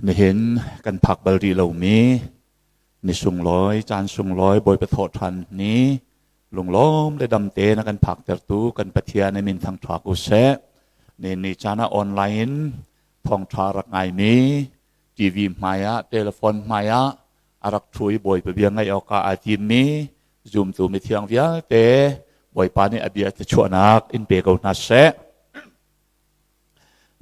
Nihin kan phak bal rih lomi ni sunglawi, caan sunglawi Bawipa thawhṭhan ni lunglawm le damte na kan phaktertu kan Pathian i min thangṭha ko seh. Ni ni caan ah online in thawngṭha rak ngaimi TV hmai ah, telephone hmai ah a rak ṭhu i Bawipa bia ngaih awkah aa timmi zumtu mithiang vialte Bawipa nih a bia thluachuahnak in pe ko hna seh.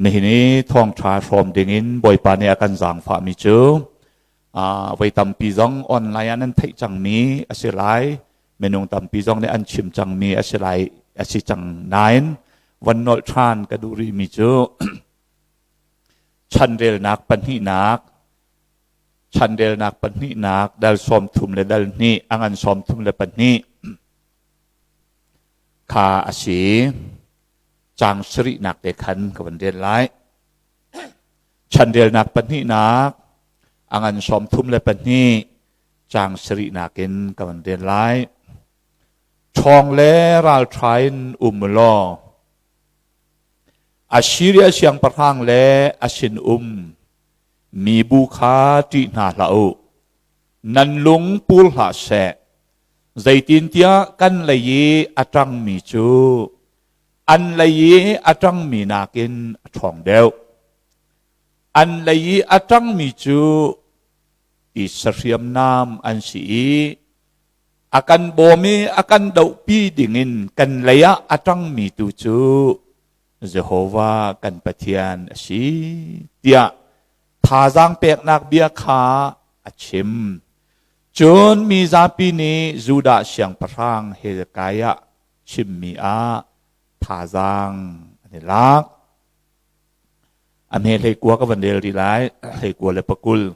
Nihin i thawngṭha hrawm dingin Bawipa nih a kan zaangfahmi cu voi tampi zong online ah nan theih cangmi a si lai. Minung tampi zong nih an chim cangmi a si lai a si cang nain von nolh ṭhan ka duh rihmi cu chanrelnak pahnihnak chanrelnak pahnihnak dal 32 le dal hnih a ngan 32 kha a si. Caang sarihnak te khan ka van rel lai. Chanrelnak pahnihnak a ngan 32 caang sarihnak in ka van rel lai. Ṭhawng le ralṭha in um law Assyria siangpahrang le a sinum mibu kha ṭih hna hlah u. Nan lung pur hlah seh. Zeitintiah kan lei i a ṭangmi cu an lei i a ṭangmi nakin a ṭhawng deuh. An lei i a ṭangmi cu tisa hriamnam an si i a kan bawm i a kan dohpi dingin kan lei ah a ṭangmi tu cu Jehovah kan Pathian a si tiah thazaang peknak bia kha a chim. Cun mi zapi nih Judah siangpahrang Hezekiah chimmi ah thazaang an i lak. A hme 19 ka van rel rih lai, 21.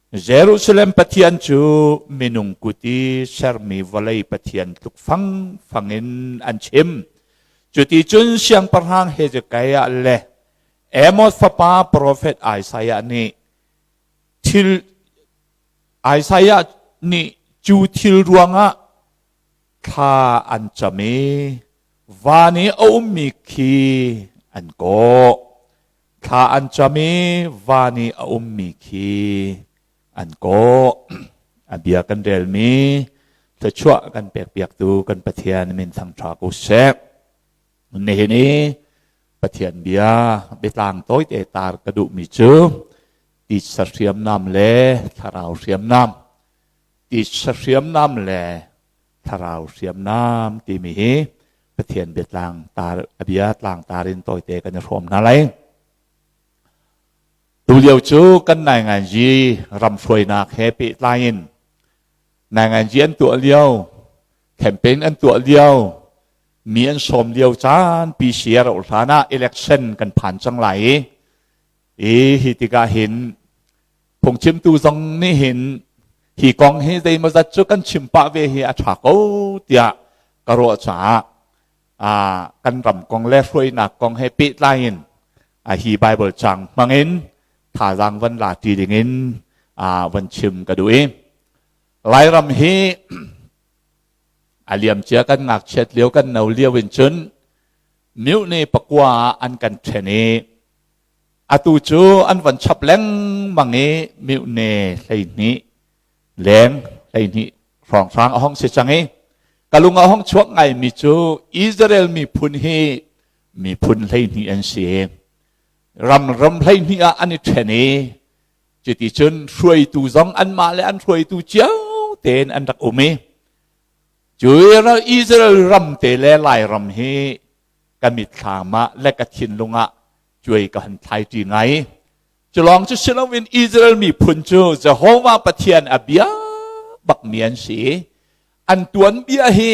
Jerusalem Pathian cu minung kut i sermi vawlei Pathian tluk fangfang in an chim. Cuti cun siangpahrang Hezekiah le Amos fapa profet Isaiah nih thil Isaiah nih cu thil ruangah thla an cam i van i a ummi khi an kawh. Thla an cam i van i a ummi khi an kawh. A bia kan relmi thluachuah kan pekpiaktu kan Pathian min thangṭha ko seh. Nihin i Pathian bia biatlang tawite tar ka duhmi cu titsa hriamnam le thlarau hriamnam titsa hriamnam le thlarau hriamnam timi hi Pathian biatlang tar a bia tlangtar in tawite kan i hrawm hna lai. Tulio cu kan nainganzi ram hruainak he pehtlai in nainganzi an tuah lio, campaign an tuah lio, mi an sawm lio caan PCR hlan ah election kan phan cang lai i i hi tikah hin phungchimtu zong nih hin hi kong hi zeimawzat cu kan chim pah ve hi a ṭha ko tiah ka ruah caah kan ram kong le hruainak kong he pehtlai in hi Bible cang hmangin thazaang van la ti dingin van chim ka duh i Lairam hi a liamcia kan ngakchiat lio kan no lio in cun mihne pakua ah an kan ṭhen i Atu cu an van chap lengmang i mihne 12 leng 12 hrawnghrang a hong si cang i ka lung a hong chuak ngaimi cu Israel miphun hi miphun 12 an si. Ram ram 12 ah an i ṭhen i cuti cun hruaitu zong anmah le an hruaitu cio tein an rak um i cu Israel ram te le Lairam hi ka mitthlam ah le ka thinlung ah cuai ka han thlai ṭi ngai. Culawng cu si loin Israel miphun cu Jehovah Pathian a bia bakmi an si. An tuanbia hi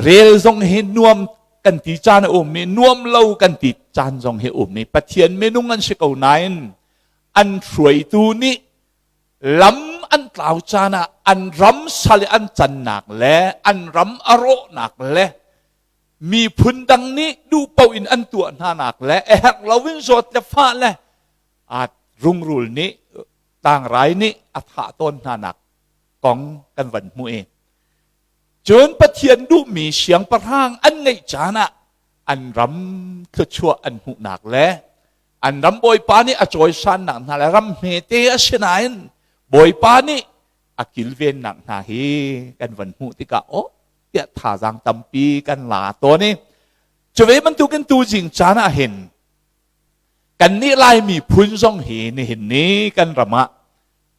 rel zong hi nuam kan ti caan a um i nuam lo kan ti caan zong hi um i Pathian minung an si ko nain an hruaitu nih lam an tlau caan ah an ram sal i an cannak le an ram a rawhnak le miphun dang nih duh paoh in an tuah hnanak le a herh loin zawt le fah le a rungrul nih tlangrai nih a thah tawn hnanak kong kan van hmuh i cun Pathian duhmi siangpahrang an ngeih caan ah an ram thluachuah an hmuhnak le. An ram Bawipa nih a cawisannak hna le ram hmete a si nain Bawipa nih a kilvennak hna hi kan van hmuh tikah oh tiah thazaang tampi kan la tawn i cu ve bantukin tu zing caan ah hin kannih Lai miphun zong hi nihin ni kan ram ah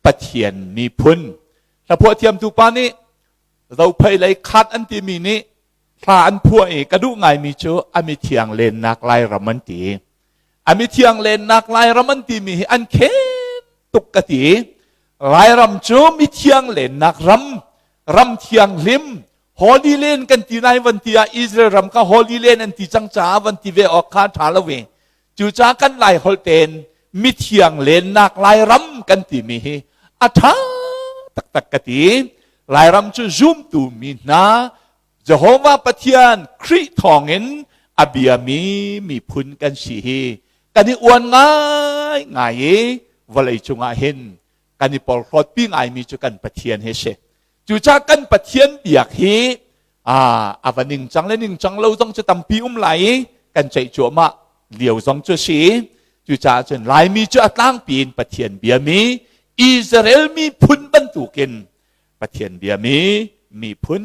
Pathian miphun hlaphuah thiamtu pa nih Zophei lei khat an timi nih hla an phuah i ka duh ngaimi cu a mithiang lennak Lairam an ti. A mithiang lennak Lairam an timi hi an khen tuk ka ti. Lairam cu mithiang lennak ram, ram thianghlim, Holy Land kan ti nai van ti ah Israel ram kha Holy Land an ti cang caah van ti ve awk kha ṭha lo ve. Cucaah kan Lai holh tein mithiang lennak Lairam kan timi hi a ṭha taktak ka ti. Lairam cu zumtu mi hna Jehovah Pathian Khrih thawngin a biami miphun kan si hi kan i uan ngai ngai i vawlei cungah hin kan i porhlawtpi ngaimi cu kan Pathian hi si. Cucaah kan Pathian biak hi a va ningcang le ningcang lo zong cu tampi um lai i kan ceih cuahmah lio zong cu si. Cucaah cun Laimi cu a tlangpi in Pathian biami Israel miphun bantukin Pathian biami miphun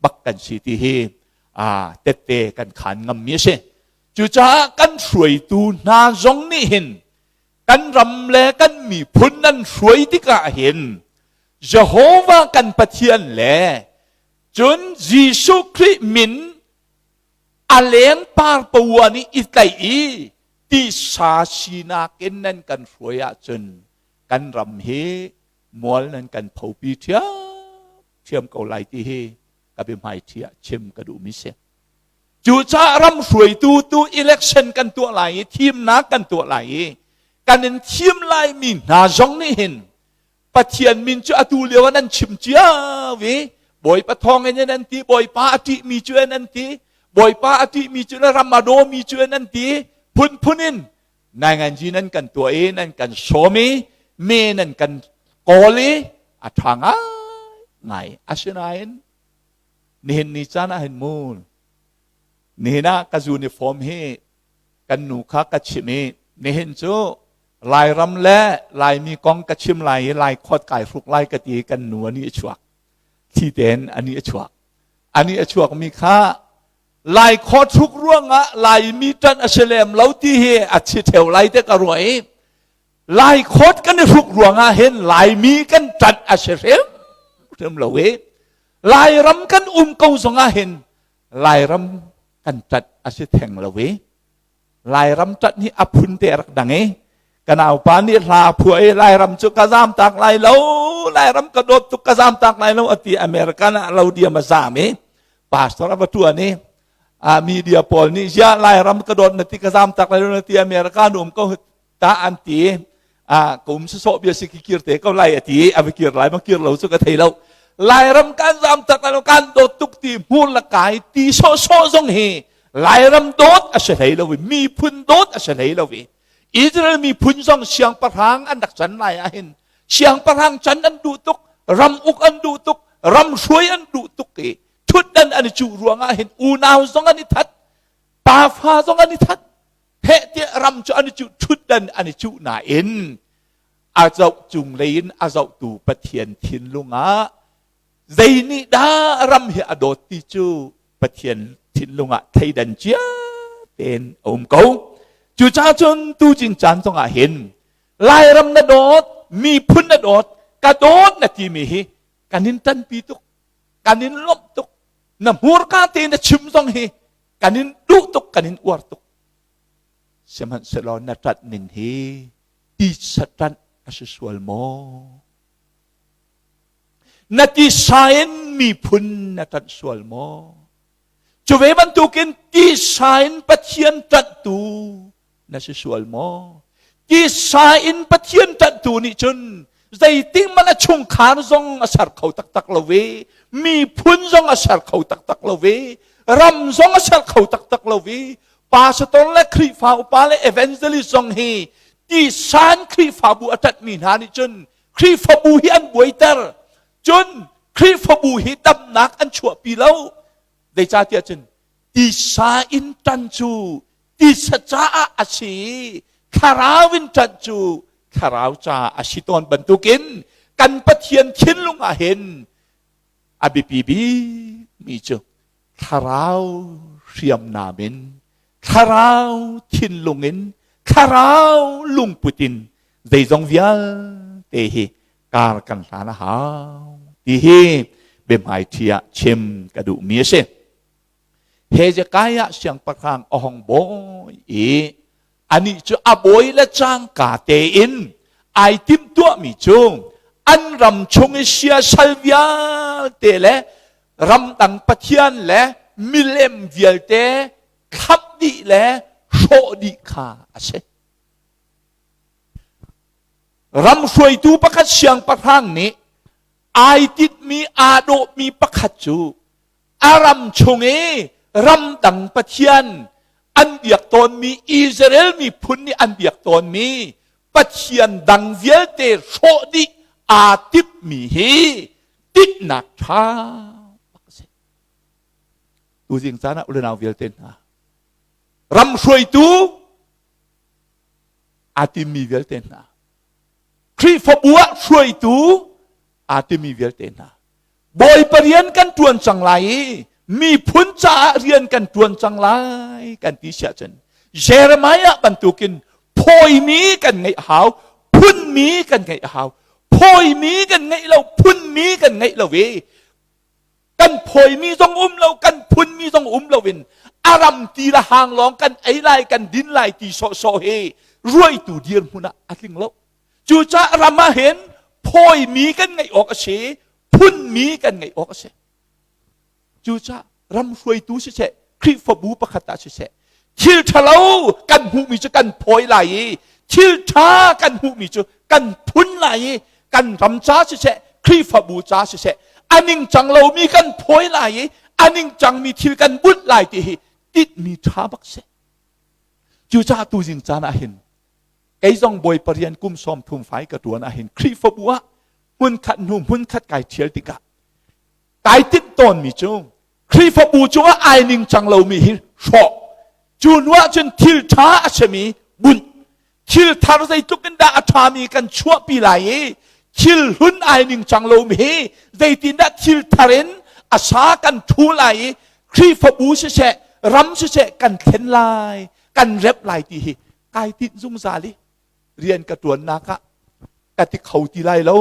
bak kan si ti hi tette kan khan ngammi a si. Cucaah kan hruaitu hna zong nih hin kan ram le kan miphun nan hruai tikah hin Jehovah kan Pathian le cun Jesuh Khrih min a leng par paua nih i tlaih i tisa sinak in nan kan hruai ahcun kan ram hi mual nan kan phopi ṭhiamṭhiam ko lai ti hi ka biahmaiṭhi ah chim ka duhmi si. Cucaah ram hruaitu tu election kan tuah lai i thimnak kan tuah lai i kan in thim laimi hna zong nih hin Pathian min cu atu lio ah nan chim cio i Bawipa thawng in nan ti Bawipa a ṭihmi cu an ti Bawipa a ṭihmi cu na ram a dawmi cu an ti phunphun in nainganzi nan kan tuah i nan kan sawm i me nan kan kawl i a ṭha ngai ngai asinain nihin ni caan ah hin mu nihin ah ka uniform hi kan nu kha ka chim i nihin cu Lairam le Laimi kong ka chim lai i Lai khawt kai hruk lai ka ti kan nu ani a chuak thi tein ani a chuak ani a chuak mi kha Lai khawt hruk ruangah Laimi ṭanh a si lem lo ti hi a chi ṭheo lai te ka ruah i Lai khawt kan i hruk ruangah hin Laimi kan ṭanh a si hrim hrim lo i Lairam kan um ko zongah hin Lairam kan ṭanh a si theng lo i Lairam ṭanh hi a phun te a rak dang i ka naupa nih hla phuah i Lairam cu ka zam tak lai lo Lairam ka dawt tuk ka zam tak lai lo a ti American ah lo diam a zam i pastor a va ṭuan i a media pawl nih ziah Lairam ka dawt na ti ka zam tak lai lo na ti America nu um ko ta an ti a ka um sawsawh bia si ki kir te ko lai a ti a va kir lai ma kir lo cu ka thei lo Lairam kan zam tak lai lo kan dawt tuk ti hmur la kai ti sawhsawh zong hi Lairam dawt a si hlei lo i miphun dawt a si hlei lo i Israel miphun zong siangpahrang an rak can lai ah hin siangpahrang can an duh tuk ram uk an duh tuk ram hruai an duh tuk i thutdan an i cuh ruangah hin unau zong an i that pafa zong an i that heh tiah ram cu an i cuh ṭhutdan an i cuh nain a zoh cung lei in a zohtu Pathian thinlung ah zei nih dah ram hi a dawt ti cu Pathian thinlung ah thleidan cia tein a um ko. Cucaah cun tu cin caan zongah hin Lairam na dawt, miphun na dawt, ka dawt na timi hi kan in ṭanpi tuk, kan in lawmh tuk. Na hmurka te na chim zong hi kan in duh tuk kan in uar tuk sihmanhsehlaw na ṭanh ning hi tisa ṭanh a si sual maw na tisa in miphun na ṭanh sual maw cu ve bantukin tisa in Pathian ṭanhtu na si sual maw? Tisa in Pathian ṭanhtu nih cun zeitik hmanh a chungkhar zong a ser kho taktak lo ve, miphun zong a ser kho taktak lo ve, ram zong a ser kho taktak lo ve. Pastor le Khrihfa upa le evangelist zong hi tisan Khrihfabu a ṭanhmi hna nih cun Khrihfabu hi an buaiter. Cun Khrihfabu hi damnak an chuahpi lo. Zeicahtiah cun tisa in ṭan cu tisa caah a si. Thlarau in ṭanh cu thlarau ca a si tawn bantukin kan Pathian thinlung ah hin a biapi bikmi cu thlarau hriamnam in thlarau thinlung in thlarau lungput in zeizong vialte hi kar kan hlan a hau ti hi biahmaiṭhi ah chim ka duhmi a si. Hezekiah siangpahrang a hong bawi i anih cu a bawi le cangka tein ai timhtuahmi cu an ram chung i siasal vialte le ramdang pathian le milem vialte thlap dih le hrawh dih kha a si. Ram hruaitu pakhat siangpahrang nih ai titmi aa dawhmi pakhat cu a ram chung i ramdang pathian an biak tawnmi Israel miphun nih an biak tawnmi pathian dang vialte hrawh dih aa timhmi hi tinhnak ṭha bak a si. Tuzing caan ah ulenau vialte hna ram hruaitu aa timmi vialte hna Khrihfabu ah hruaitu aa timi vialte hna Bawipa rian kan ṭuan cang lai i miphun caah rian kan ṭuan cang lai kan ti siah cun Jeremiah bantukin phawimi kan ngeih hau phunmi kan ngeih hau phawimi kan ngeih lo phunmi kan ngeih lo i kan phawimi zong um lo kan phunmi zong um lo in a ram ti le hang lawng kan ei lai kan din lai ti sawhsawh hi ruaitu dirhmun ah a tling lo Cucaah ram ah hin phawimi kan ngeih awk a si, phunmi kan ngeih awk a si. Cucaah ram hruaitu siseh, Khrihfabu pakhat ah siseh, thil ṭhalo kan hmuhmi cu kan phawi lai i thil ṭha kan hmuhmi cu kan phun lai i kan ram ca siseh, Khrihfabu ca siseh, a ningcang lomi kan phawi lai i a ningcangmi thil kan bunh lai ti hi tinhmi ṭha bak si. Cucaah tuzing caan ah hin Kei zong Bawipa rian kum 30 fai ka ṭuan ahhin Khrihfabu ah hmunkhat hnu hmunkhat kai ṭhial tikah kai tinh tawnmi cu Khrihfabu cungah ai ningcang lomi hi hrawh cu hnu ah cun thil ṭha a simi bunh thil thar zeitluk in dah a ṭhami kan chuahpi lai i thil hlun ai ningcang lomi hi zeitindah thil thar in a sa kan ṭhu lai i Khrihfabu siseh ram siseh kan thlen lai kan remh lai ti hi kai tinh zungzal i rian ka ṭuannak ah ka ti kho ti lai lo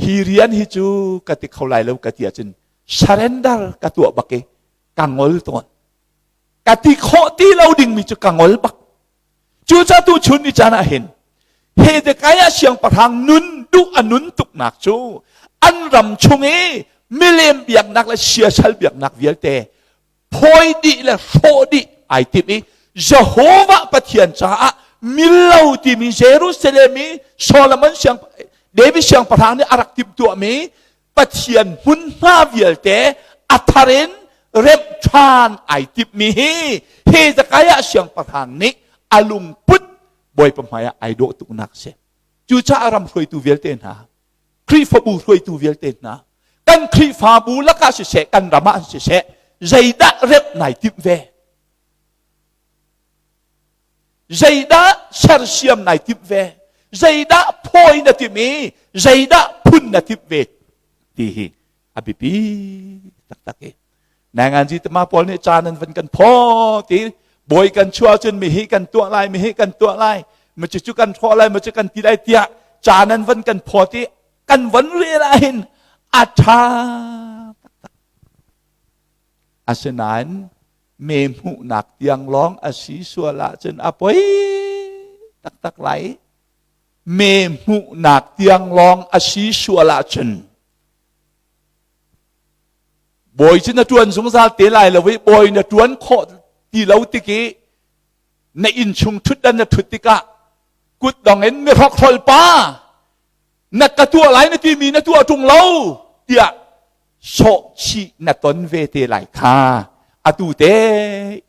hi rian hi cu ka ti kho lai lo ka ti ahcun surrender ka tuah bak i ka ngol tawn ka ti khawh ti lo dingmi cu ka ngol bak cucaah tu chun ni caan ah hin Hezekiah siangpahrang nun duh a nun tuknak cu an ram chung i milem biaknak le siasal biaknak vialte phawi dih le hrawh dih ai timh i Jehovah Pathian caah millo timi Jerusalem i Solomon siang David siangpahrang nih a rak timhtuahmi Pathian hmunhma vialte a thar in remh ṭhan ai timhmi hi Hezekiah siangpahrang nih a lungput Bawipa hmaiah ai dawh tuknak a si. Cucaah ram hruaitu vialte hna Khrihfabu hruaitu vialte hna kan Khrihfabu lakah siseh kan ram ah siseh zeidah remh nai timh ve zeidah sersiam nai timh ve zeidah phawi na timh i zeidah phun na timh ve ti hi a biapi taktak i Nanganzi tama pawl nih caan an van kan phaw ti bawi kan chuah cun mi hi kan tuah lai mi hi kan tuah lai mi cu cu kan hrawh lai mi cu kan ti lai tiah caan an van kan phaw ti kan van rel ah hin a ṭha taktak asinain me hmuhnak tiang lawng a si sual ahcun a poi taktak lai me hmuhnak tiang lawng a si sual ahcun Bawi cu na ṭuan zungzal te lai lo i bawi na ṭuan khawh ti lo tik i na innchung ṭhutdan na ṭhut tikah kutdong in mi hrokhrol pa na ka tuah lai na timi na tuah ṭung lo tiah sawhchih na ton ve te lai kha atu te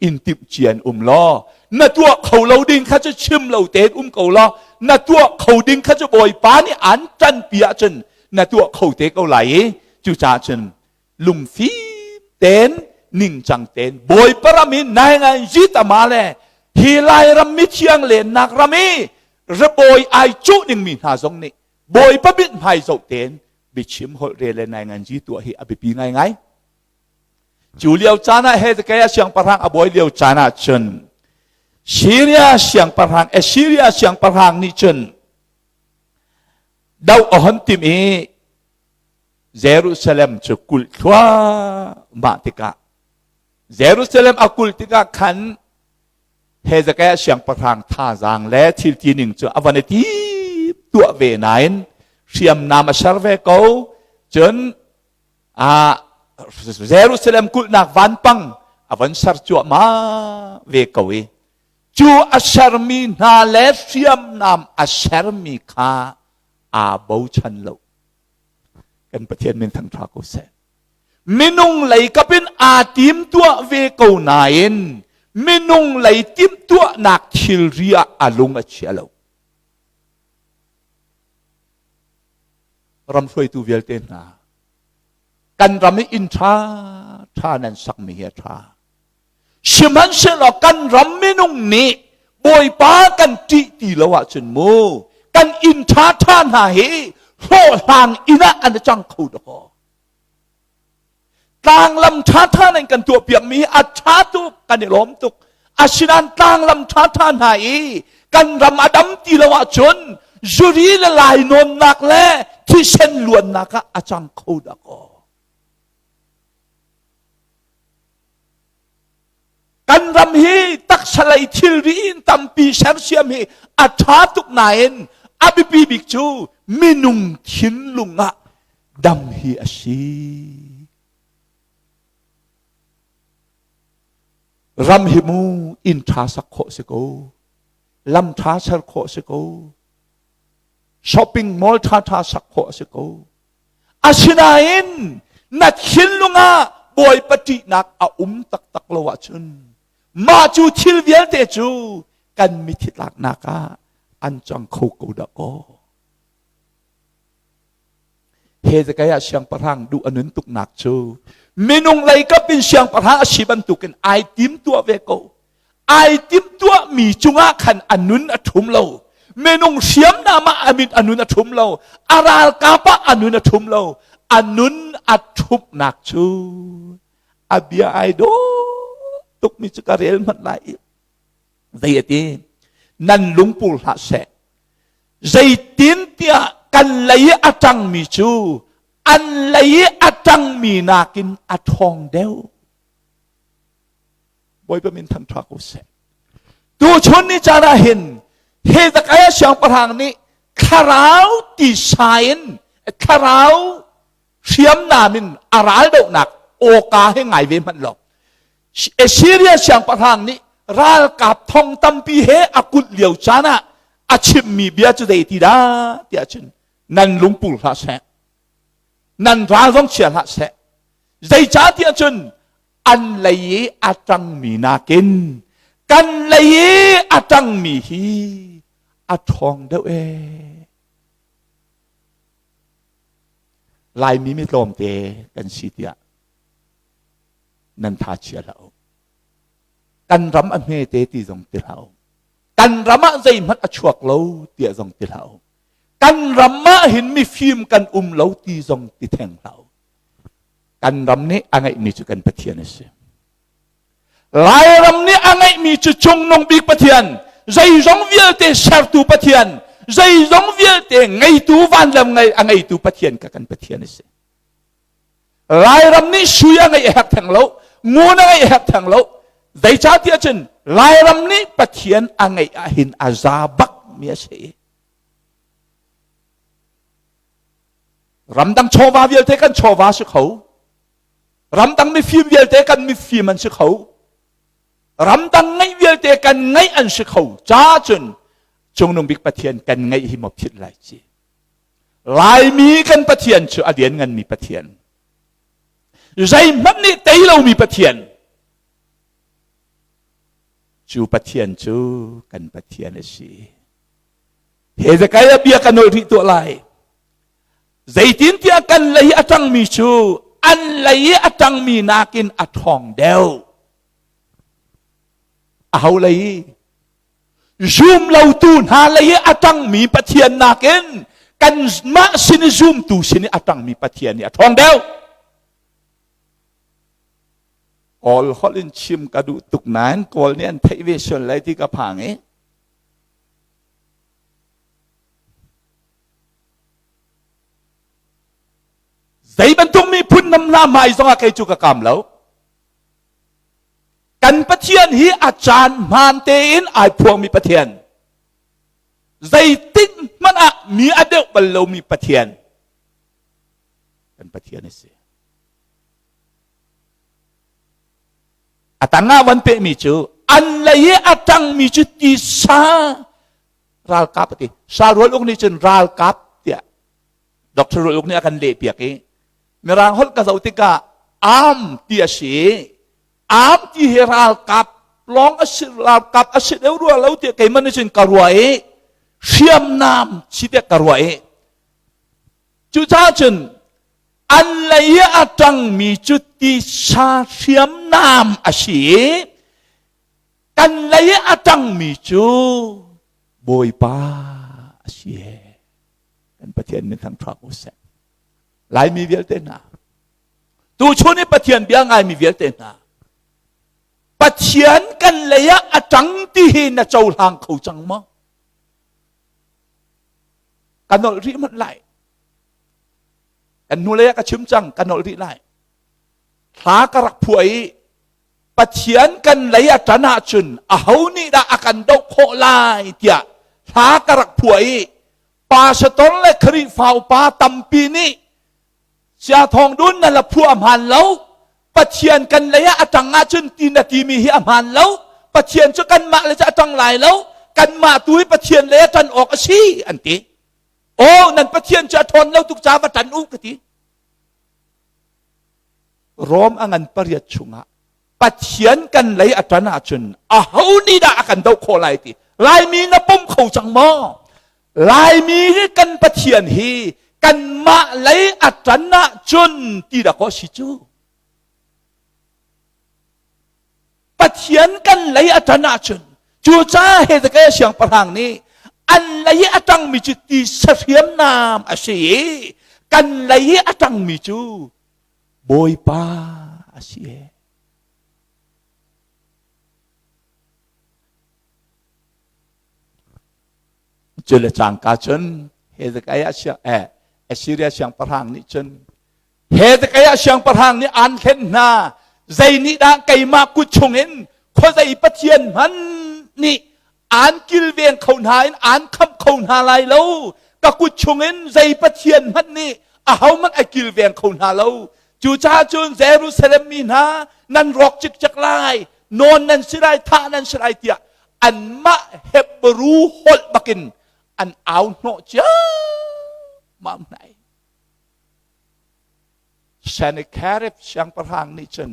in timh cian um law na tuah kho lo ding kha cu chim lo tein um ko law na tuah kho ding kha cu Bawipa nih an ṭanpi ahcun na tuah kho te ko lai i cucaah cun lungfim ten ningcang ten bawipa ram in nai ngai zitama le. Hi Lairam mithiang lennak ram i rabawi ai cuh ningmi hna zong nih Bawipa mithmai zoh tein biachim holh rel le nainganzi tuah hi a biapi ngaingai. Cu lio caan ah Hezekiah siangpahrang a bawi lio caan ah cun Syria siangpahrang Assyria siangpahrang nih cun doh a hon tim i Jerusalem cu kulh thluahmah tikah Jerusalem a kulh tikah khan Hezekiah siangpahrang thazaang le thil tining cu a van i tim tuah ve nain hriamnam a ser ve ko cun Jerusalem kulhnak vanpang a van ser cuahmah ve ko i cu a sermi hna le hriamnam a sermi kha aa bochan lo. Kan Pathian min thangṭha ko seh. Minung lei kap in aa timtuah ve ko nain minung lei timhtuahnak thilri ah a lung a chia lo. Ram hruaitu vialte hna, kan ram i inn ṭha ṭha nan sakmi hi a ṭha. Sihmanhsehlaw kan ram minung nih Bawipa kan ṭih ti lo ahcun mu kan inn ṭhaṭha hna hi hlawhhlang inn ah an i cang kho dakaw. Tlanglam ṭhaṭha nan kan tuahpiakmi hi a ṭha tuk kan i lawm tuk. Asinain tlanglam ṭhaṭha hna i kan ram a dam ti lo ahcun zuri le lainawnnak le thisen luannak ah a cang kho dakaw. Kan ram hi taksa lei thilri in tampi sersiam hi a ṭha tuk nain a biapi bik cu minung thinlung ah dam hi a si. Ram hi mu inn ṭha sak khawh si ko, lam ṭha ser khawh si ko, shopping mall ṭha ṭha sak khawh si ko. Asinain na thinlung ah Bawipa ṭihnak a um taktak lo ahcun mah cu thil vialte cu kan mithi tlaknak ah an cang kho ko dah kaw. Hezekiah siangpahrang duh a nun tuknak cu minung lei kap in siangpahrang a si bantukin ai tim tuah ve ko. Ai timhtuahmi cungah khan a nun a ṭhum lo. Minung hriamnam ah a mit a nun a ṭhum lo. A ralkap ah a nun a ṭhum lo. A nun a ṭhumhnak cu a bia ai dawh tukmi cu ka rel hmanh lai i zei a ti nan lungpur hlah seh zeitintiah kan lei i a ṭangmi cu an lei i a ṭangmi nakin a ṭhawng deuh Bawipa min thangṭha ko seh. Tuchun ni caan ah hin Hezekiah siangpahrang nih thlarau tisa in thlarau hriamnam in a raldohnak awka he ngai ve hmanh lo. Assyria siangpahrang nih ralkap thong tampi he a kulh lio caan ah a chimmi bia cu zei ti dah tiah cun nan lungpur hlah seh nan ral zong chia hlah seh zeicahtiah cun an lei i a ṭangmi nakin kan lei i a ṭangmi hi a ṭhawng deuh ee. Laimi mi tlawmte kan si tiah nan tha chia hlah u. Kan ram a hmete ti zong ti hlah u. Kan ram ah zeihmanh a chuak lo tiah zong ti hlah u. Kan ram ah hin mifim kan um lo ti zong ti theng hlah u. Kan ram nih a ngeihmi cu kan Pathian a si. Lairam nih a ngeihmi cu cungnung bik Pathian, zeizong vialte sertu Pathian, zeizong vialte ngeitu vanlam ngei a ngeitu Pathian ka kan Pathian a si. Lairam nih sui a ngeih a herh theng lo, ngun a ngeih a herh theng lo. Zeicahtiah cun Lairam nih Pathian a ngeih ahhin a za bak mi a si. Ramdang chawva vialte kan chawva si kho. Ramdang mifim vialte kan mifim an si kho. Ramdang ngeih vialte kan ngeih an si kho. Ca cun Cungnung bik Pathian kan ngeih hi maw philh lai ci. Laimi kan Pathian cu a liannganmi Pathian. Zeihmanh nih tei lomi Pathian. Cu Pathian cu kan Pathian a si. Hezekiah bia ka nolh rih tuah lai. Zeitintiah kan lei a ṭangmi cu an lei i a ṭangmi nakin a ṭhawng deuh. Aho lei? Zum lotu hna lei i a ṭangmi Pathian nakin kanmah sin i zumtu sin i a ṭangmi Pathian hi a ṭhawng deuh. Kawl holh in chim ka duh tuk nain Kawl nih an theih ve sual lai ti ka phang i zei bantuk miphun nam hna hmai zongah kei cu ka kam lo. Kan Pathian hi a caan hmaan tein ai phuangmi Pathian. Zeitik hmanh ah mi a deuh bal lomi Pathian. Kan Pathian a si. A tang ah van pehmi cu an lei i a tangmi cu tisa ralkap a ti. Sa Rual Uk nih cun ralkap tiah Dr. Rual Uk nih a kan lehpiak i Mirang holh ka zoh tikah arm ti a si arm ti hi ralkap lawng a si ralkap a si deuh rua lo tiah keimah nih cun ka ruah i hriamnam si tiah ka ruah i cucaah cun an lei i a ṭangmi cu tisa hriamnam a si i kan lei i a ṭangmi cu Bawipa a si kan Pathian min thangṭhat u seh Laimi vialte hna tuchun i Pathian bia ngaimi vialte hna Pathian kan lei ah a ṭang ti hi na cohlang kho cang maw? Ka nolh rih hmanh lai. Kan hnulei ah ka chim cang, ka nolh rih lai. Thla ka rak phuah i Pathian kan lei a ṭan ahcun aho nih dah a kan doh khawh lai tiah thla ka rak phuah i pastor le Khrihfa upa tampi nih Sia Thawng Dun na la phuah a hmaan lo Pathian kan lei ah a ṭang ahcun ti na timi hi a hmaan lo Pathian cu kanmah le cu a ṭang lai lo kanmah tu hi Pathian lei a ṭan awk a si an ti aw nan Pathian cu a ṭhawn lo tuk ca va ṭan u ka ti Rom a ngan pariat chungah Pathian kan lei a ṭan ahcun aho nih dah a kan doh khawh lai ti Laimi na pom kho cang maw Laimi hi kan Pathian hi kanmah lei a ṭan ahcun ti dah kaw si cu Pathian kan lei a ṭan ahcun cucaah Hezekiah siangpahrang nih an lei i a ṭangmi cu ti sahriamnam a si i kan lei i a ṭangmi cu Bawipa a si e. Cu le cangka cun Hezekiah siang eh Assyria siangpahrang nih cun Hezekiah siangpahrang nih aan hlen hna zei nih dah keimah kut chungin khuazei pathian hmanh nih aan kilveng kho hna in aan khamh kho hna lai lo ka kut chungin zei pathian hmanh nih ahohmanh a kilveng kho hna lo cucaah cun Jerusalem mi hna nan rawk cikcek lai nawn nan si lai thah nan si lai tiah anmah Hebru holh bakin an au hnawh ciammam hna Sennacherib siangpahrang nih cun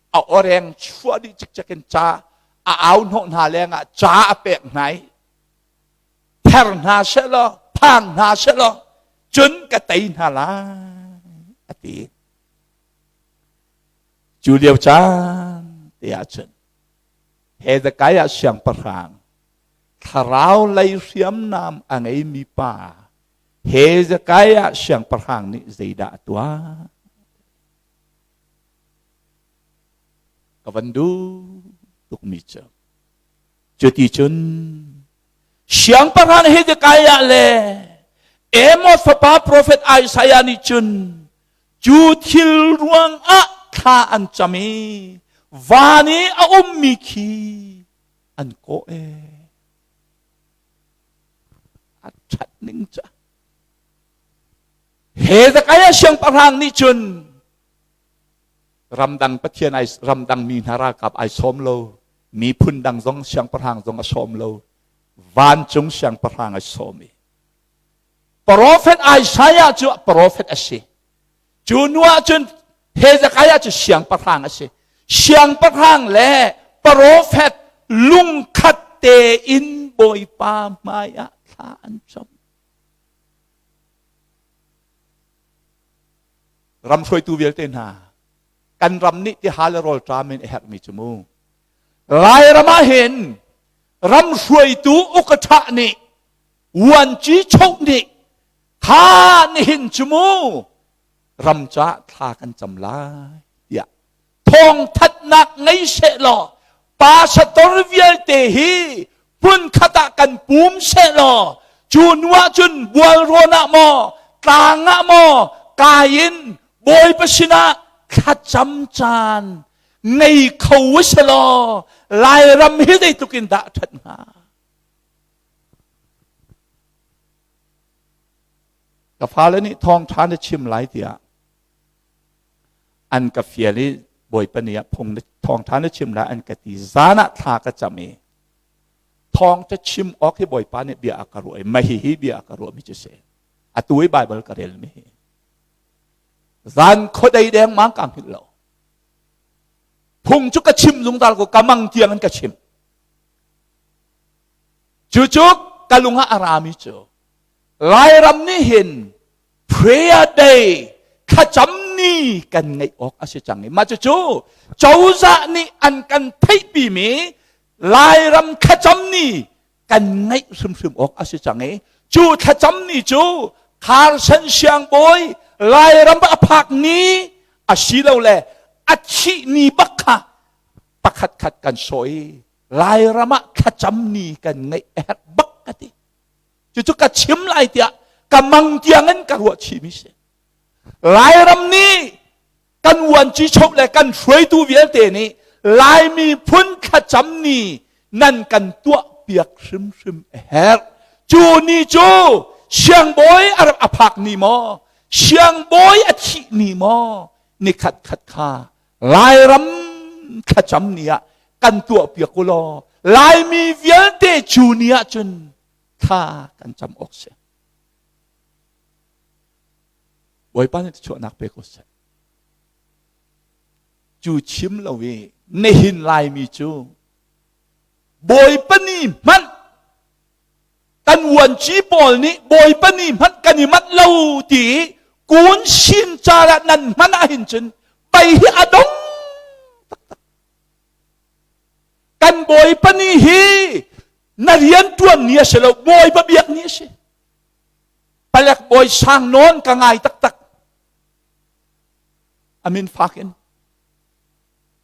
a oreng chuah dih cikcek in ca a au hnawh hna lengah ca a pek hna i ther hna sehlaw phang hna sehlaw cun ka tei hna lai a ti cu lio caan te ah cun Hezekiah siangpahrang thlarau lei hriamnam a ngeimi pa Hezekiah siangpahrang nih zeidah a tuah Ka van duh tukmi cu. Cuti cun siangpahrang Hezekiah le Amos fapa profet Isaiah nih cun cu thil ruangah thla an cam i van i a ummi khi an kawh e. A ṭhat ning cu. Hezekiah siangpahrang nih cun ramdang pathian ai ramdang mi hna ralkap ai sawm lo miphun dang zong siangpahrang zong a sawm lo vancung siangpahrang ai sawm i profet Isaiah cu profet a si cu nu ah cun Hezekiah cu siangpahrang a si siangpahrang le profet lungkhat tein Bawipa hmai ah thla an cam Ram hruaitu vialte hna, kan ram nih tihal le rawlṭam in a herhmi cu mu. Lairam ah hin Ram hruaitu ukaṭha nih vuanci choh nih kha nihin cu mu ram ca thla kan cam lai tiah thawngthatnak ngei seh law pastor vialte hi hmunkhat ah kan pum seh law cu hnu ah cun bualrawn ah maw tlang ah maw kai in Bawipa sinah thlacam caan ngei kho seh law Lairam hi zeitluk in dah a ṭhat hnga? Ka fale nih thawngṭha na chim lai tiah an ka fial i Bawipa ni ah phung na thawngṭha na chim lai an ka ti zan ah thla ka cam i thawngṭha chim awk hi Bawipa nih bia a ka ruah i mah hihi bia a ka ruahmi cu si atu i Baibal ka relmi hi zan khuadei dengmang ka hngilh lo phung cu ka chim zungzal ko ka mang tiang in ka chim Cucu ka lung ah a rami cu Lairam nih hin prayer day thlacam ni kan ngeih awk a si cang i mah cucu cozah nih an kan theihpimi Lairam thlacam ni kan ngeih hrimhrim awk a si cang i cu thlacam ni cu Carson Siangbawi Lairam a phak ni asilole a thih ni bak kha pakhat khat kan sawh i Lairam ah thlacam ni kan ngeih a herh bak ka ti. Cucu ka chim lai tiah ka mang tiang in ka ruah chihmi si. Lairam nih kan uanci choh le kan hruaitu vialte nih Laimi phun thlacam ni nan kan tuah piak hrimhrim a herh. Cu ni cu siangbawi a rak a phak ni maw, siangbawi a thih ni maw, ni khat khat kha Lairam thlacam ni ah kan tuah piak u law Laimi vialte cu ni ah cun thla kan cam awk si. Bawipa nih chuahnak pe ko seh. Cu chim lo i nihin Laimi cu Bawipa ni hmanh kan vuanci pawl nih Bawipa ni hmanh kan i manh lo ti kun sin car ah nan hman ahhin cun pei hi a dong taktak. Kan Bawipa ni hi na rian ṭuan ni a si lo, Bawipa biak ni a si. Palek bawi sang nawn ka ngai taktak. Amin fak in.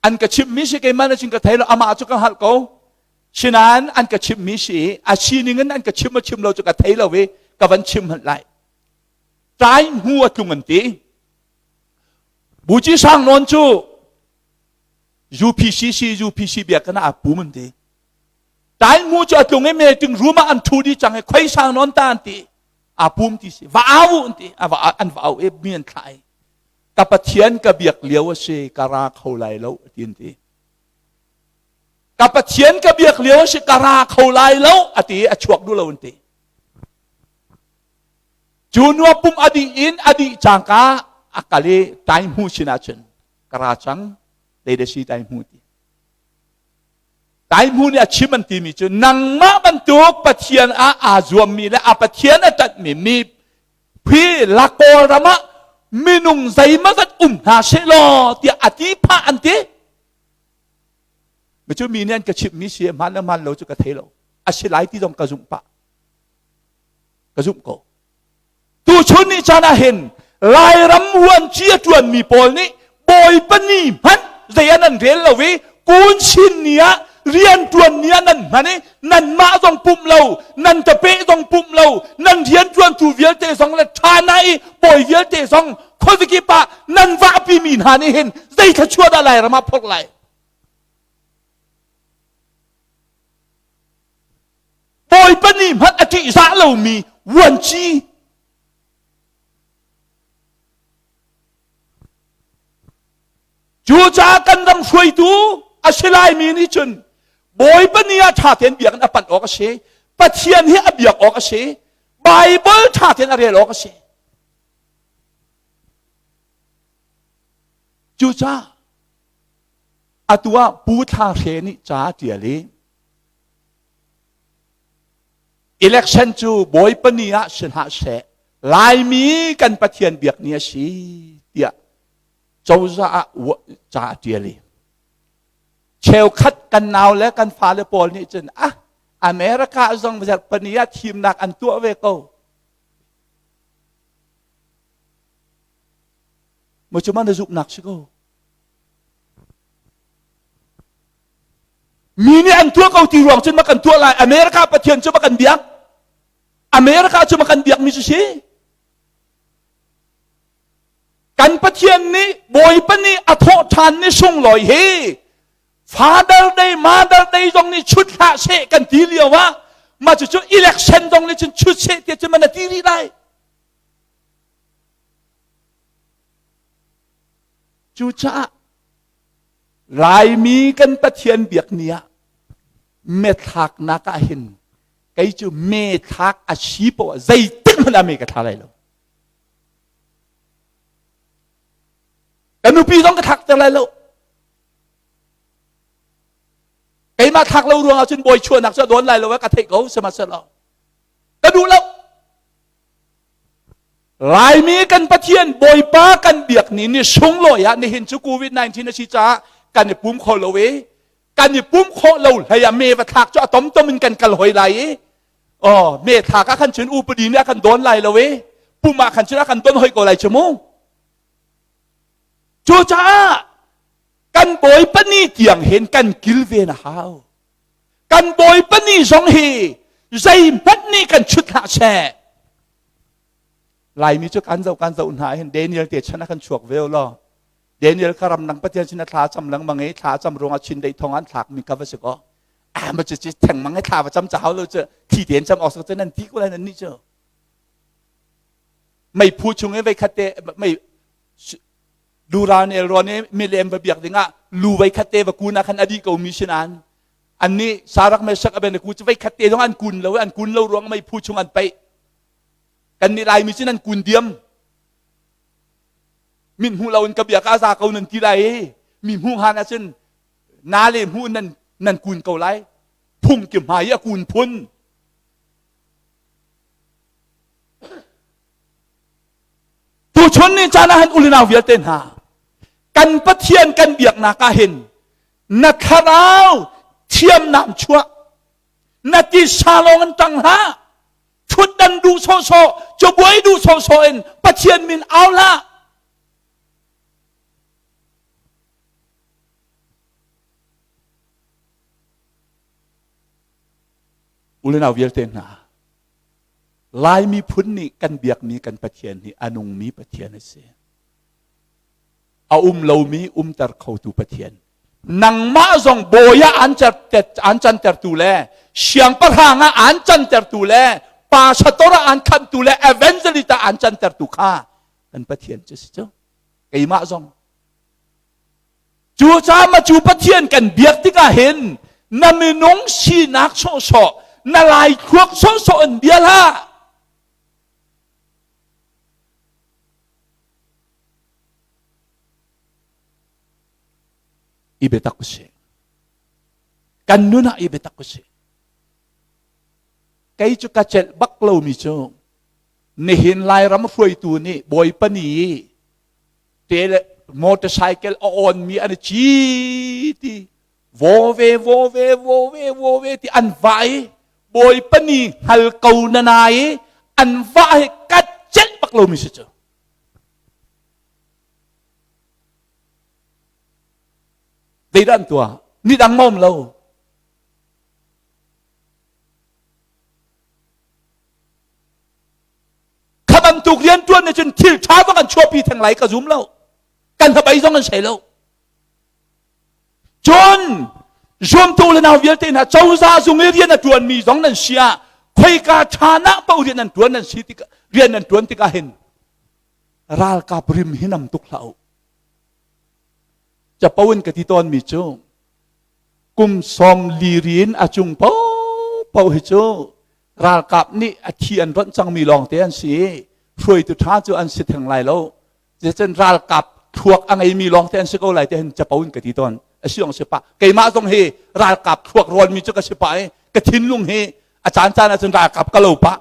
An ka chimhmi si keimah na cin ka thei lo, amah cu ka hngalh ko. Sinain an ka chimhmi si a sining in an ka chim a chim lo cu ka thei lo i ka van chim hmanh lai. Tlai hmu a tlung an ti. Buci sang nawn cu UPCC UPC biakinn ah aa pum an ti. Tlai hmu cu a tlung i meeting room ah an ṭhu dih cang i khoi sang nawn ta an ti. Aa pum ti si. Va au an ti. An va au i mi an thlah i ka Pathian ka biak lio a si ka ra kho lai lo ti an ti. Ka Pathian ka biak lio a si ka ra kho lai lo a ti i a chuak duh lo an ti. Cu nu pum a dih in a dih cangka a kal i tai hmu sin ahcun ka ra cang te si tai hmu ti. Tai hmu nih a chim an timi cu nangmah bantuk Pathian ah aa zuammi le a Pathian a ṭanhmi mi hi la Kawlram ah minung zeimawzat um hna seh law tiah a ti phah an ti. Cu mi nih an ka chimhmi si hmaan le hmaan lo cu ka thei lo. A si lai ti zong ka zumh pah. Ka zumh ko. Tuchun ni caan ah hin Lairam vuanci a ṭuanmi pawl nih Bawipa ni hmanh zei ah nan rel lo i kun chin ni ah rian ṭuan ni ah nan hman i nanmah zong pumh lo nan tapeh zong pumh lo nan rian ṭuantu vialte zong le ṭha na i bawi vialte zong khuazakip ah nan vahpimi hna nih hin zei thluachuah dah Lairam ah phorh lai Bawipa nih hmanh a ṭihzah lomi vuanci Cucaah kan ram hruaitu a si laimi nih cun Bawipa ni ah ṭha tein biakinn a panh awk a si. Pathian hi a biak awk a si. Baibal ṭha tein a rel awk a si. Cucaah atu ah Pu Thla Hre nih ca a ṭial i Election cu Bawipa ni ah si hlah seh Laimi kan Pathian biak ni a si tiah cozah ah ca a ṭial i cheukhat kan nau le kan fale pawl nih cun ah. America zong zarhpani ah thimnak an tuah ve ko. Maw cu na zumhnak si ko. Mi nih an tuah ko ti ruang cun ma kan tuah lai. America Pathian cu ma kan biak. America cu ma kan biak mi cu si. Kan Pathian nih Bawipa nih a thawh ṭhan ni sunglawi hi Father Day, Mother Day zong nih chut hlah seh kan ti lio ah mah cucu election zong nih cun chut seh tiah cun man a ti rih lai. Cucaah Laimi kan Pathian biak ni ah methlaknak ah hin kei cu me thlak a si poah zeitik hmanh ah me ka thla lai lo. Ka nupi zong ka thlak ter lai lo. Keimah thlak lo ruangah cun bawi chuahnak cu a dawn lai lo ka theih ko sihmanhsehlaw ka duh lo. Laimi kan Pathian Bawipa kan biak ni ni sunglawi ah nihin cu COVID-19 a si caah kan i pum kho lo i kan i pum khawh lo hlei ah me va thlak cu a tomtom in kan kal hoi lai i oh me thlak ah khan cun upadi nih a kan dawn lai lo i pum ah khan cun a kan don hoi ko lai cu mu cucaah kan Bawipa ni tiang hin kan kilven a hau kan Bawipa ni zong hi zeihmanh nih kan chut hlah seh Laimi cu kan zoh kan zoh hna hin Daniel te chan ah kan chuak ve law Daniel kha ramdang Pathian sin a thla cam lengmang i thla cam ruangah chindeih thong an thlak mi ka va si ko ah ma cu thengmang i thla va cam ca hau lo cu thi tein cam awk cu nan ti ko lai nan nih cu meiphu chung i veikhat te mei Duran el ron i milem va biak dingah lu veikhat te va kun ah khan a dih ko mi sinan annih Sarak Meshach Abednego cu veikhat te zong an kun lo i an kun lo ruang meiphu chung an paih kan nih Laimi cu nan kun diam min hmuh lo in ka bia ka za ko nan ti lai i mi hmuh han ahcun na le hmuh nan nan kun ko lai phung ki hmai i a kun phun Tuchun ni caan ah hin ulinau vialte hna kan Pathian kan biaknak ah hin na thlarau thiamnam chuah na tisa lawng in tang hlah thutdan duh sawhsawh cabuai duh sawhsawh in Pathian min au hlah Ulenau vialte hna Lai miphun nih kan biakmi kan Pathian hi a nungmi Pathian a si. A um lomi umter khotu Pathian. Nangmah zong bawi ah an an cantertu le siangpahrang ah an cantertu le pastor ah an khantu le evangelist ah an cantertu kha kan Pathian cu si cu. Keimah zong Cucaah ma cu Pathian kan biak tikah hin na minung sinak sawhsawh, na laikhuak sawhsawh in bia hlah. I biatak usih. Kan nun ah i biatak usih. Kei cu ka celh bak lomi cu nihin Lairam hruaitu nih Bawipa ni te motorcycle a on mi an ci ti vo ve vo ve vo ve vo ve ti an va i bawipa ni hngal ko na na i an va hi kat celh bak lo mi si cu zeidah an tuah ni dang mom lo Kha bantuk rianṭuan nih cun thil ṭha zong an chuahpi theng lai ka zum lo. Kan hnabei zong an sei lo. Cun zuamtu le nau vialte hna cozah zung i rian a ṭuanmi zong nan si ah khoika ṭha nak paoh rian nan ṭuan nan si tik rian nan ṭuan tikah hin ralkap rim hi nam tuk hlah u. Capo in ka ti tawnmi cu kum sawm li rin a cung paohpaoh hi cu ralkap nih a thi an ronh cangmi lawngte an si i hruaitu ṭha cu an si theng lai lo cun ralkap thluak a ngeimi lawngte an si ko lai ti hin capo in ka ti tawn a si ong si pah keimah zong hi ralkap thluak rawnmi cu ka si pah i ka thinlung hi a caan caan ahcun ralkap ka lo pah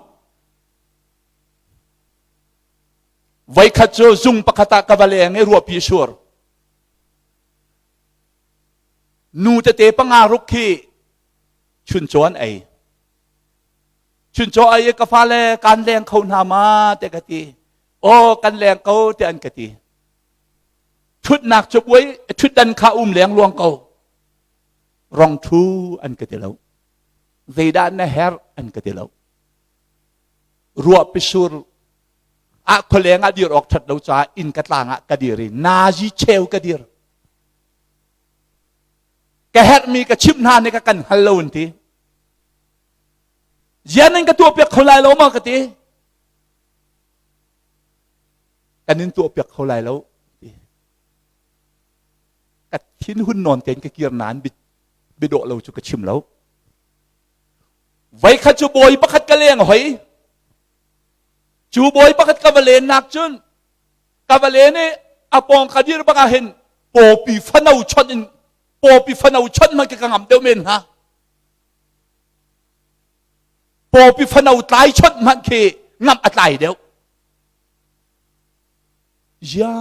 voikhat cu zung pakhat ah ka va leng i ruahpi sur nu tete panga ruk khi chuncaw an ei. Chuncaw ai ka fale kan leng kho hna ma te ka ti. Aw kan leng ko te an ka ti. Thutnak cu buai thutdan kha um leng luang ko. Rong thu an ka ti lo. Zeidah na herh an ka ti lo. Ruah pisur ah khualeng ah dir awk that lo caah inn ka tlang ah ka dir i nazi cheu ka dir. Ka herhmi ka chimh hna nih ka kan hngal lo an ti. Zian nan ka tuahpiak kho lai lo ma ka ti. Kan in tuahpiak kho lai lo ti. Ka thinhun nawn tein ka kir nain biadawh lo cu ka chim lo. Voikhat cu bawi pakhat ka leng hoi. Cu bawi pakhat ka va lennak cun ka va len i a pawng ka dir bak ah hin pawpi fano chawnh in pawpi fano chawnh hmanh ka ngam deuh men hnga. Pawpi fano tlai chawnh hmanh khi ngamh a tlai deuh. Ya.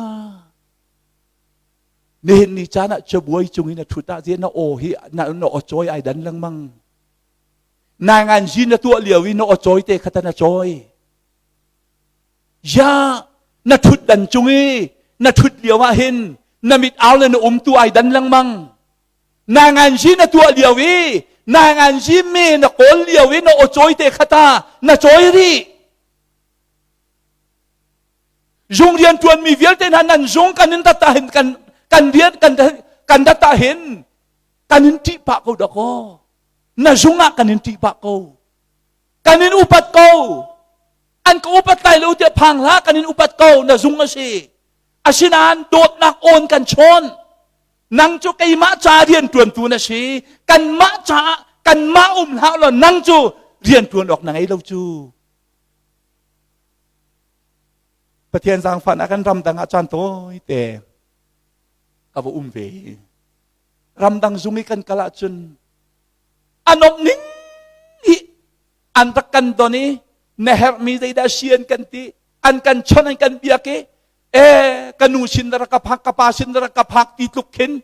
Nihin ni caan ah cabuai cung in a ṭhut ah na aw hi na na aw cawi ai dan lengmang. Nai ngan zi na tuah lio i na aw cawi te kha na cawi. Ya na ṭhut dan cung i na ṭhut lio ah hin na mit au le na um tu ai dan lengmang. Na ngan zi na tuah lio i na ngan zi me na kawl lio i na aw cawi te kha ta na cawi rih. Zung rian ṭuanmi vialte hna nan zung kan in rat ah hin kan kan rian kan kan rat ah hin kan in ṭih pah ko dakaw. Na zung ah kan in ṭih pah ko. Kan in upat ko. An ka upat lai lo tiah phang hlah kan in upat ko na zung a si. Asinain dawtnak awn kan chawn. Nang cu keimah ca rian ṭuantu na si. Kanmah caah kanmah um hlah law nang cu rian ṭuan awk na ngei lo cu. Pathian zaangfahnak kan ramdang ah caan tawi te ka va um ve. Ramdang zung i kan kal ahcun a nomh ning hi an rak kan don i na herhmi zeidah si an kan ti an kan chon an kan biak i e ka nu sin rak ka phak ka pa sin rak ka phak ti tluk khin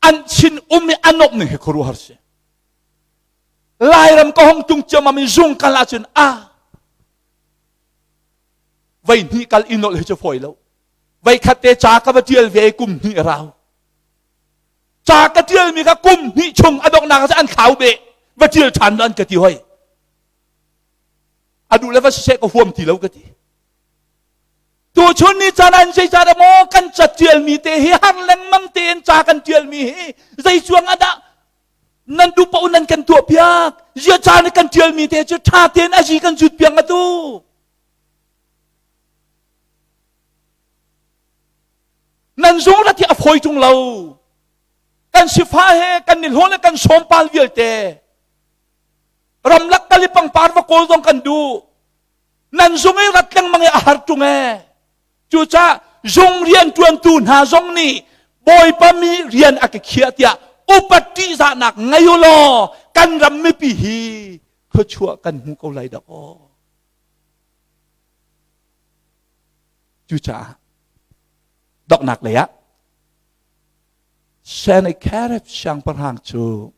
an sin um i a nomh ning hi khuaruahhar si. Lairam ka hong tung ciammam in zung kal ahcun a vei hnih kal i nolh hi cu fawi lo. Vei khat te ca ka va tial ve kum hnih rau. Ca ka tialmi kha kum hnih chung a donghnak ah an thlau be va tial ṭhan an ka ti hoi. A duh le va siseh ka huam ti lo ka ti. Tuchun ni caan an zei caan maw kan ca tialmi te hi har lengmang tein ca kan tialmi hi zei cuang ah dah nan duh paoh nan kan tuah piak zia caan kan tialmi te cu ṭha tein a zi kan zut piak atu nan zung rat hi a fawi ṭung lo kan sifa he kan nihlawh le kan sawmpal vialte ramlak kal i pangpar va kawl zong kan duh nan zung i rat lengmang i a har ṭung e Cucaah zung rianṭuantu hna zong nih Bawipa mi rian a ka khiah tiah upat ṭihzahnak ngei u law kan ram mipi hi thluachuah kan hmu ko lai dah aw. Cucaah donghnak lei ah Sennacherib siangpahrang cu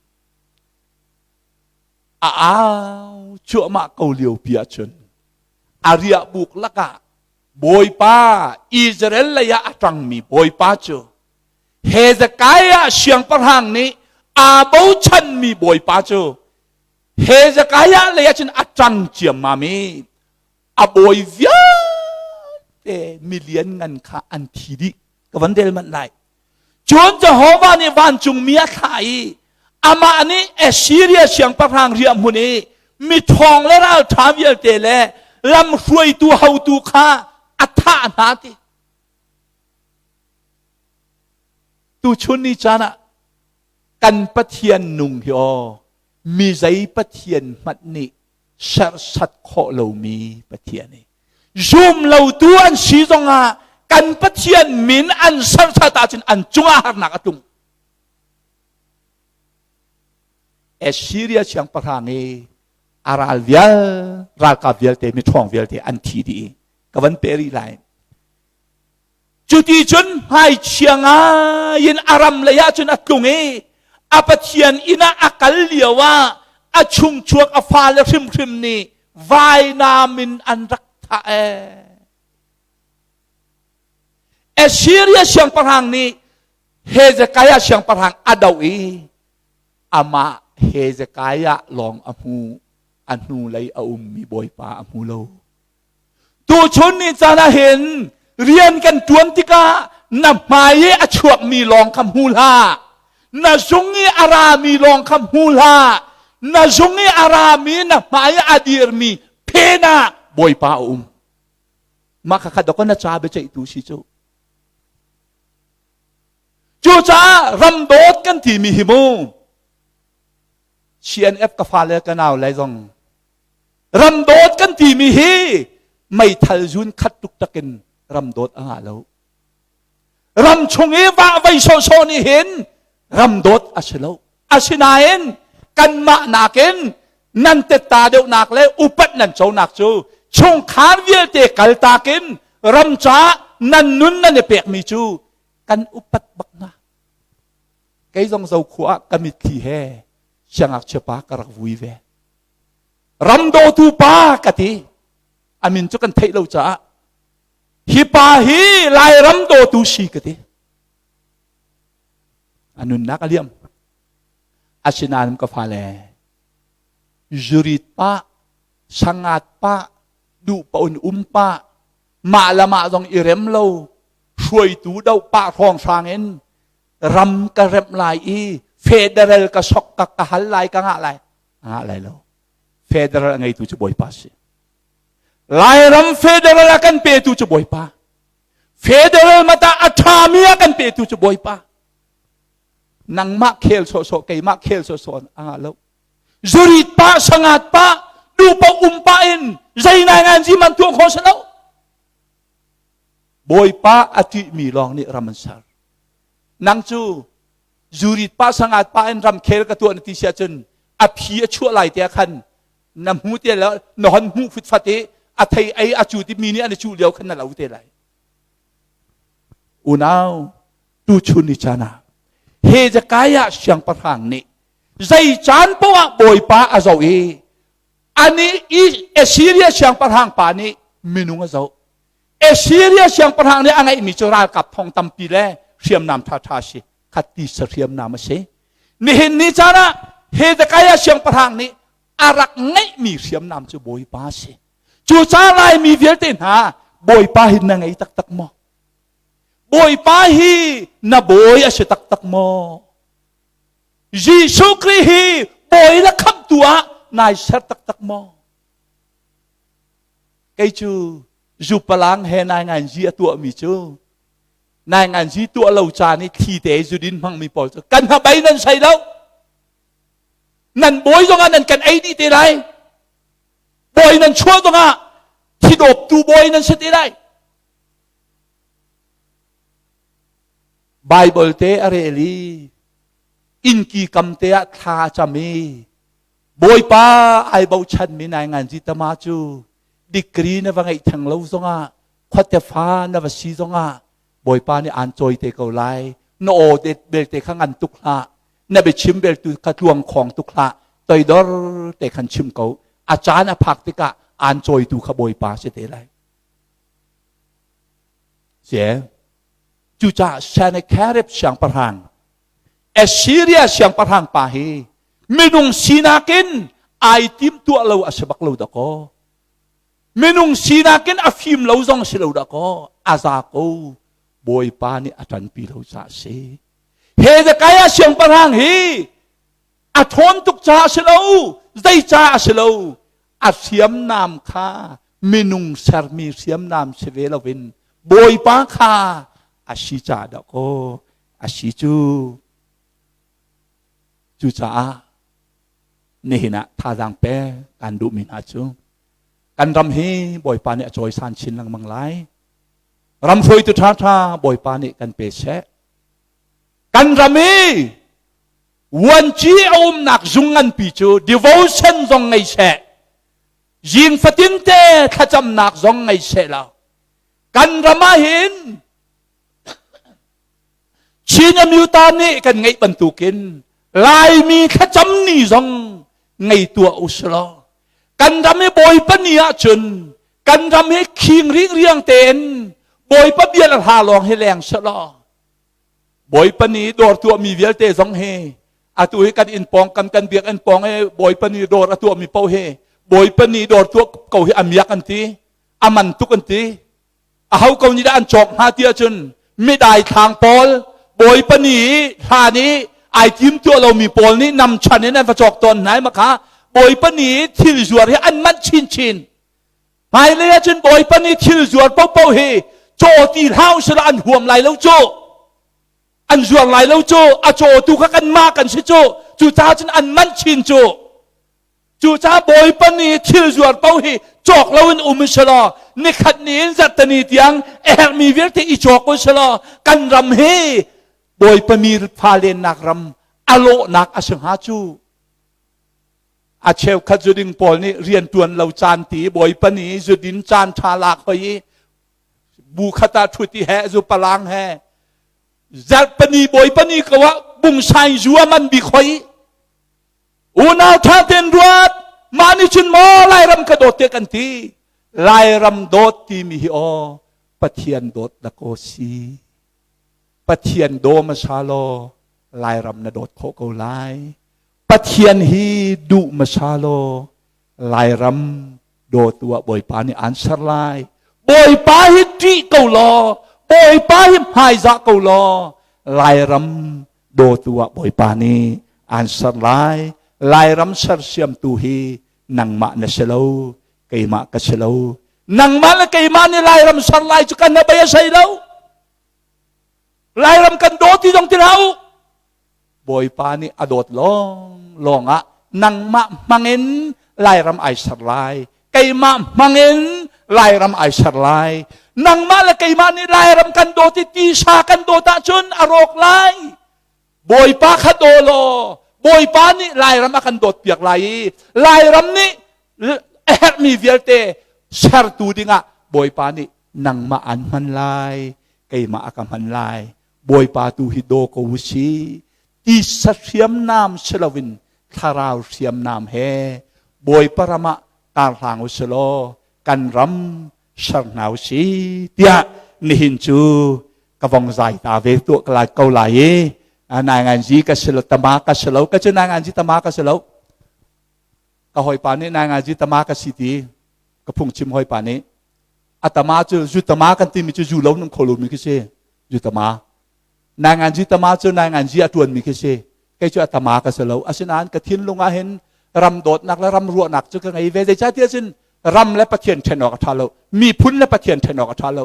a au cuahmah ko lio pi ahcun a riahbuk lakah Bawipa Israel lei ah a ṭangmi Bawipa cu Hezekiah siangpahrang nih aa bochanmi Bawipa cu Hezekiah lei ah cun a ṭang ciammam i a bawi vialte milian ngan kha an thi dih ka van rel manh lai cun Jehovah nih vancungmi a thlah i amah nih Assyria siangpahrang riahhmun i miṭhawng le ralṭha vialte le lamhruaitu hotu kha a thah hna ti tuchun ni caan ah kan Pathian nung hi aw mi zei Pathian hmanh nih serhsat khawh lomi Pathian i zum lotu an si zongah kan Pathian min an serhsat ahcun an cungah harnak a tlung Assyria siangpahrang i a ral vial ralkap vialte miṭhawng vialte an thi dih i ka van pe rih lai cuti cun hmaichia ngai in a ram lei ah cun a tlung i a pathian inn ah a kal lio ah a chungchuak a fale hrimhrim nih. Vainam in an rak thah ee. Assyria siangpahrang nih Hezekiah siangpahrang a doh i amah Hezekiah lawng a hmu a hnulei a ummi Bawipa a hmu lo. Tuchun ni caan ah hin rian kan ṭuan tikah na hmai i a chuakmi lawng kha hmu hlah. Na zung i a rami lawng kha hmu hlah. Na zung i a rami na hmai i a dirmi phen ah Bawipa a um. Mah kha kha dawk na ca biaceihtu si cu. Cucaah ram dawt kan timi hi mu CNF ka fale ka nau le zong ram dawt kan timi hi meithal zun khat tuk takin ram dawt a ngah lo. Ram chung i vah vei sawhsawh nih hin ram dawt a si lo. Asinain kanmah nakin nan tetta deuhnak le upat nan conak cu chungkhar vialte kaltak in ram caah nan nun nan i pekmi cu kan upat bak hna. Kei zong Zokhua ah ka mitthli he siangngakchia pa ka rak vui ve. Ram dawtu pa ka ti. A min cu kan theih lo caah hi pa hi Lairam dawtu si ka ti. A nunnak a liam. Asinain ka fale zurit pa, sangat pa, duh pa un um pa, mah le mah zong i rem lo, hruaitu do pah hrawnghrang in ram ka remh lai i federal ka sok ka ka hal lai ka ngah lai. A ngah lai lo. Federal a ngeitu cu Bawipa si. Lairam federal a kan petu cu Bawipa. Federal mata a ṭhami a kan petu cu Bawipa. Nangmah khel sawhsawh keimah khel sawhsawh a ngah lo. Zurit pa sangat pa duh pa um pa in zei ngai ngan zi man tuah kho si lo. Bawipa a ṭihmi lawng nih ram an ser. Nang cu zurit pa sangat pa in ramkhel ka tuah na ti si ahcun a phi a chuah lai te ah khan na hmu te lo na hon hmuh futfat i a thei ei a cu ti mi nih an i cuh lio khan na lo te lai. Unau tuchun ni caan ah Hezekiah siangpahrang nih zei caan poah ah Bawipa a zoh i ani i Assyria siangpahrang pa nih minung a zoh. Assyria siangpahrang nih a ngeihmi cu ralkap thong tampi le hriamnam ṭhaṭha a si. Khat ti sa hriamnam a si. Nihin ni caan ah Hezekiah siangpahrang nih a rak ngeihmi hriamnam cu Bawipa a si. Cucaah Laimi vialte hna Bawipa hi na ngei taktak maw? Bawipa hi na bawi a si taktak maw? Jesuh Khrih hi bawi le khamhtu ah nai ser taktak maw? Kei cu zupalang he nai ngan zi a tuahmi cu nai ngan zi tuah lo caan i thli te zudin hmangmi pawl cu kan hnabei nan sei lo. Nan bawi zongah nan kan ei dih te lai. Bawi nan chuah zongah thidawptu bawi nan si te lai. Bible te a rel i innki kam te ah thla a cam i Bawipa ai bochanmi nai ngan zi tama cu degree na va ngeih theng lo zongah khuate fa na va si zongah Bawipa nih aan cawi te ko lai na aw belte kha ngan tuk hlah na biachim beltu kha tluang khawng tuk hlah toidor te khan chim ko a caan a phak tikah aan cawitu kha Bawipa si te lai Sie cucaah Sennacherib siangpahrang Assyria siangpahrang pa hi minung sinak in ai tim tuah lo a si bak lo dakaw minung sinak in a fim lo zong si lo dakaw a za ko Bawipa nih a ṭanpi lo caah si Hezekiah siangpahrang hi a ṭhawn tuk caah a si lo zei caah a si lo a hriamnam kha minung sermi hriamnam si ve loin Bawipa kha a si caah dah kaw a si cu cucaah nihin ah thazaang pek kan duhmi hna cu kan ram hi Bawipa nih a cawisan chin lengmang lai ram hruaitu ṭhaṭha Bawipa nih kan pe seh Kan ram i vuanci a umnak zung nganpi cu devotion zong ngei seh, zing fatin te thlacamnak zong ngei seh law kan ram ah hin Chin Amyuta nih kan ngeih bantukin Laimi thlacam ni zong ngei tuah u sih law. Kan ram i Bawipa ni ahcun kan ram hi khing ringriang tein Bawipa bia le hla lawng hi leng selaw Bawipa ni dawr tuahmi vialte zong hi atu hi kan inn pawng kan kan biakinn pawng i Bawipa ni dawr a tuahmi paoh hi Bawipa ni dawr tuah ko hi a miak an ti, a man tuk an ti. Aho ko nih dah an cawk hnga ti ahcun midai thlang pawl Bawipa ni hlan i ai tim tuah lomi pawl nih nam chan in an va cawk tawn hna i makha Bawipa ni thil zuar hi an manh chinchin. Hmailei ahcun Bawipa ni thil zuar paohpaoh hi caw ti hlah usila an huam lai lo cu. An zuar lai lo cu. A cawtu kha kanmah kan si cu. Cucaah cun an manh chin cu. Cucaah Bawipa nih thil zuar paoh hi cawk loin um selaw nikhat ni in zarhteni tiang a herhmi vialte i cawk u selaw kan ram hi Bawipa mi fa lennak ram a lawhnak a si hnga cu. A cheukhat zuding pawl nih rian ṭuan lo caan ti Bawipa nih zudin caan ṭha lak hoi i bu khat ah ṭhut i he zu palang he zarhpani Bawipa ni ko ah bungsain zu a man bik hoi. Unau ṭha tein ruat. Mah nih cun maw Lairam ka dawt te kan ti. Lairam dawt timi hi aw Pathian dawt dak aw si. Pathian daw hmasa law Lairam na dawt khawh ko lai. Pathian hi duh hmasa law Lairam dawtu ah Bawipa nih aan ser lai. Bawipa hi ṭih ko law Bawipa hi hmaizah ko law Lairam dawtu ah Bawipa nih aan ser lai. Lairam sersiamtu hi nangmah na si lo, keimah ka si lo. Nangmah le keimah nih Lairam ser lai cu kan bei a sei lo. Lairam kan daw ti zong ti hlah u. Bawipa nih a dawt lawng lawng ah nangmah hmangin Lairam ai ser lai. Keimah hmangin Lairam ai ser lai. Nangmah le keimah nih Lairam kan dawt i tisa kan dawt ahcun a rawk lai. Bawipa kha daw law Bawipa nih Lairam a kan dawt piak lai i Lairam nih a herhmi vialte sertu dingah Bawipa nih nangmah an hman lai, keimah a ka hman lai. Bawipa tu hi daw ko u si. Tisa hriamnam si loin thlarau hriamnam he Bawipa ram ah karhlang u si law kan ram ser hna u si tiah nihin cu ka vong zai ta ve tuah ka lai ko lai i nai ngan zi ka si lo tama ka si lo ka cu nai ngan zi tama ka si lo ka hawipa nih nai ngan zi tama ka si ti ka phungchim hawipa nih a tama cu zu tama kan timi cu zu lo nung kho lomi khi si zu tama Nainganzi tama cu nainganzi a ṭuanmi khi si. Kei cu a tama ka si lo. Asinain ka thinlung ah hin ram dawtnak le ram ruahnak cu ka ngei ve. Zeicahtiah cun ram le Pathian ṭhen awk a ṭha lo. Miphun le Pathian ṭhen awk a ṭha lo.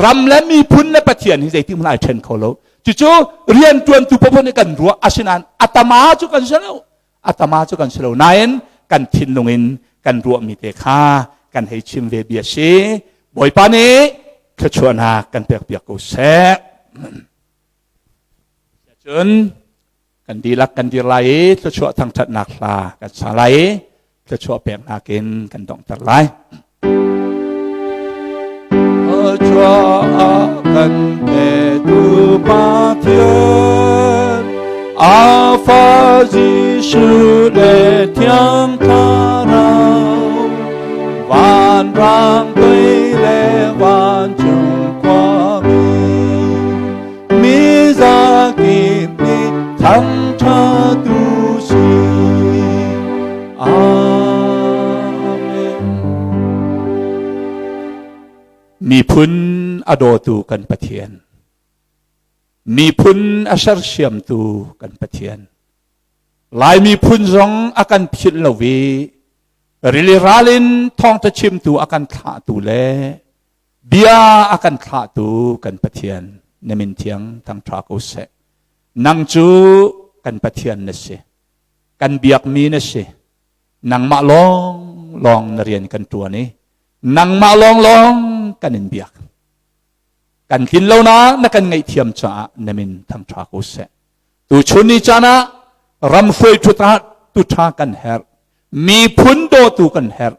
Ram le miphun le Pathian hi zeitik hmanh ai ṭhen kho lo. Cucu rianṭuantu paoh nih kan ruah. Asinain a tama cu kan si lo. A tama cu kan si lo. Nain kan thinlung in kan ruahmi te kha kan hei chim ve bia si. Bawipa nih thluachuahnak kan pekpiak ko seh. Cun kan dihlak kan dir lai i thluachuah thangṭhatnak hla kan sa lai i thluachuah peknak in kan donghter lai. Thluachuah kan petu Pathian, a fa Jesuh le Thiang Thlarau, vanrang tui le vancung khuami, mi zakip nih thangṭhat u sih. Amen. Miphun a dawtu kan Pathian, miphun a sersiamtu kan Pathian, Lai miphun zong a kan philh lo i rili ral in thawngtha chimtu a kan thlahtu le bia a kan thlahtu kan Pathian na min thiang thangṭha ko seh. Nang cu kan Pathian na si. Kan biakmi na si. Nangmah lawng lawng na rian kan ṭuan i nangmah lawng lawng kan in biak. Kan tlin lonak na kan ngaihthiam caah na min thangṭha ko seh. Tuchun ni caan ah ram hruaitu tu ṭha kan herh. Miphun dawtu kan herh.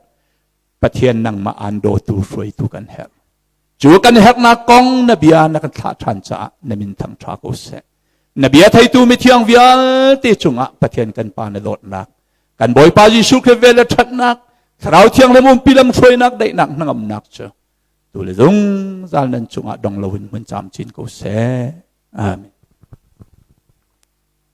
Pathian nangmah aan dawtu hruaitu kan herh. Cu kan herhnak kong na bia na kan thlah ṭhan caah na min thangṭha ko seh. Na bia theitu mithiang vialte cungah Pathian kan Pa na dawtnak, kan Bawipa Jesuh Khrist vel le ṭhatnak, Thlarau Thianghlim umpi lamhruainak daihnak hnangamnak cu tu le zungzal nan cungah dong loin hmun camcin ko seh. Amen.